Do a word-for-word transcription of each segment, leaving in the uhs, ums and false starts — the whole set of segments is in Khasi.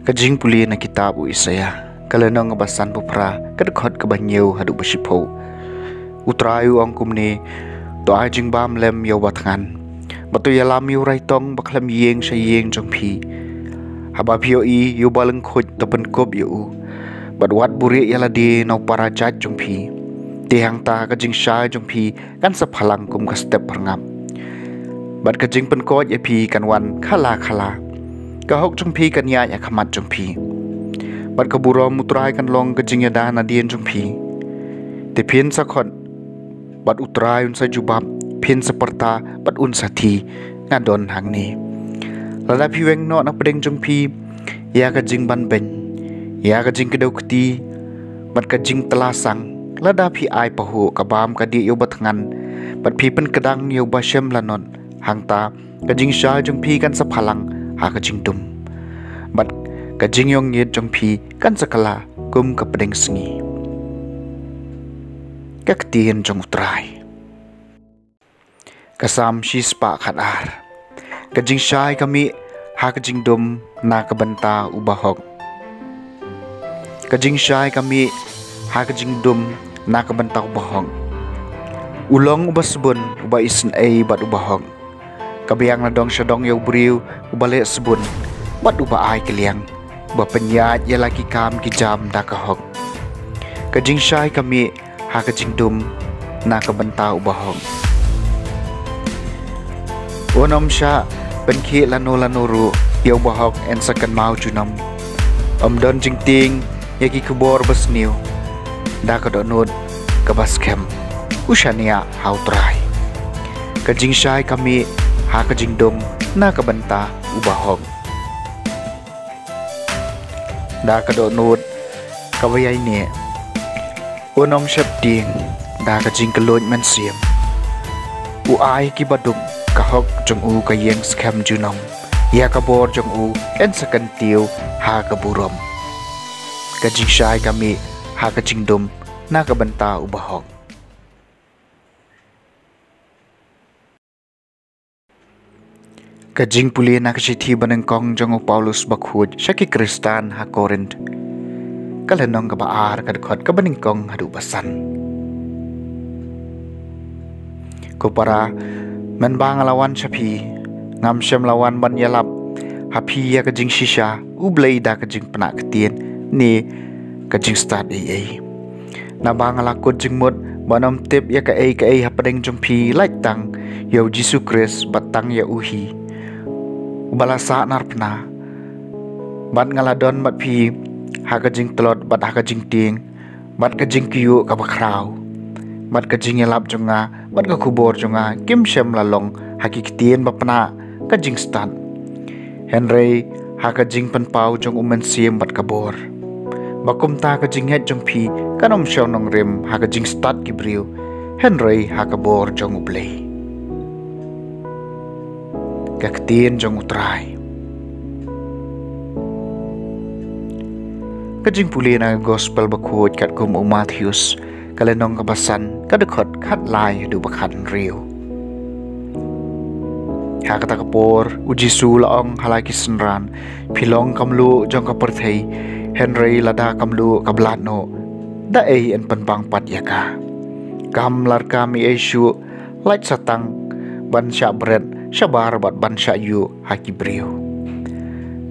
Ka jingpule na kitab u Isaiah, ka lynnong kaba sanphew phra, ka dkhot kaba hynñiew haduh ba shiphew. U Trai u ong kumne: To ai jingbam lem ïa uba thngan, bad to ïalam ïa u raitong ba khlem ïing sha ïing jong phi. Haba phi ïohi ïa uba lyngkhuid, to pynkup ïa u, bad wat buhrieh ïa lade na u para jait jong phi. Te hangta ka jingshai jong phi kan sa phalang kum ka step phyrngap, bad ka jingpynkoit ïa phi kan wan khala khala. Ka hok jong phi kan ïaid ha khmat jong phi, bad ka burom u Trai kan long ka jingïada nadien jong phi. Te phin sa khot, bad u Trai un sa jubab; phin sa pyrta, bad un sa thied: Nga don hangne. Lada phi weng noh na pdeng jong phi ïa ka jingbanbeiñ, ïa ka jingkdew kti, bad ka jingtylla sang, lada phi ai pahuh ka bam ka dih ïa uba thngan, bad phi pynkdang ïa uba shem lanot, hangta ka jingshai jong phi kan sa phalang ha ka jingdum, bad ka jingïoh ngeit jong phi kan sa kylla kum ka pdeng sngi. Ka ktien jong u Trai. Ka Salm shispah khatar. Ka jingshai ka mih ha ka jingdum na ka bynta uba hok. Ka jingshai ka mih ha ka jingdum na ka bynta uba hok. U long uba sbun, uba isynei bad uba hok. Ka biang na dong sha dong ïa u briew uba leh sbun bad uba ai kylliang, uba pynïaid ïa la ki kam ki jam da ka hok. Ka jingshai ka mih ha ka jingdum na ka bynta uba hok. Un ym shah pynkhih lano lano ruh ïa uba hok, yn sa kynmaw junom. Ym don jingtieng ïa ki khubor basniew. Da ka dohnud kaba skhem u shaniah ha u Trai. Ka jingshai ka mih ha ka jingdum na ka bynta uba hok. Da ka dohnud kaba ïaineh un ym sheptieng. Da ka jingkylluid mynsiem u ai ki baduk. Ka hok jong u ka ïeng skhem junom. Ïa ka bor jong u yn sa kyntiew ha ka burom. Ka jingshai ka mih ha ka jingdum na ka bynta uba hok. Ka jingpule na ka shithi banyngkong jong u Paulus bakhuid sha ki Khristan ha Korinth, ka lynnong kaba ar, ka dkhot kaba nyngkong haduh ba san. Ko para, mynba nga la wan sha phi, ngam shym la wan ban ïalap ha phi ïa ka jingshisha U Blei da ka jingpynah ktien ne ka jingstad ei ei. Naba nga la kut jingmut ban ym tip ïa kaei kaei hapdeng jong phi, lait tang ïa U Jisu Khrist bad tang ïa u hi, uba la sahnarphna. Bad nga la don bad phi ha ka jingtlot bad ha ka jingtieng, bad ka jingkyiuh kaba khraw. Bad ka jingïalap jong nga bad ka khubor jong nga kim shym la long ha ki ktien ba pynah ka jingstad, hynrei ha ka jingpynpaw jong U Mynsiem bad ka bor. Ba kumta ka jingngeit jong phi kan ym shong nongrim ha ka jingstad ki briew, hynrei ha ka bor jong U Blei. Ka ktien jong U Trai. Ka jingpule na ka Gospel bakhuid katkum u Mathaios, ka lynnong kaba san, ka dkhot khatlai haduh ba khathynriew. Ha kata ka por U Jisu u la ong ha la ki synran: Phi long ka mluh jong ka pyrthei. Hynrei lada ka mluh ka blad noh, da ei yn pynbang pat ïa ka? Kam larkam ei ei shuh, lait sa tang ban shah bret shabar bad ban shah ïuh ha ki briew.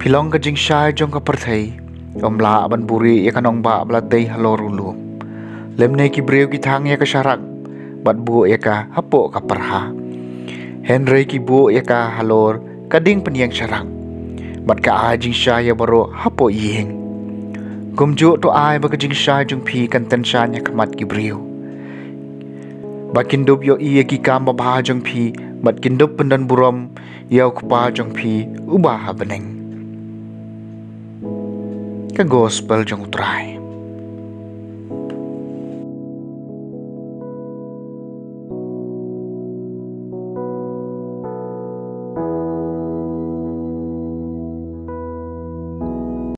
Ki long ka jingshai jong ka pyrthei, ym lah ban buhrieh ïa ka nongbah ba la tei halor u lum. Lymne ki briew ki thang ïa ka sharak, bad buh ïa ka hapoh ka pyrha. Hynrei ki buh ïa ka halor ka dieng pynïeng sharak, bad ka ai jingshai ïa baroh hapoh ïing. Kumjuh to ai ba ka jingshai jong phi kan tyngshaiñ ha khmat ki briew, ba kin dup ïohi ïa ki kam babha jong phi, bad kin dup pyndonburom ïa u Kpa jong phi uba ha bneng. Ka Gospel jong u Trai.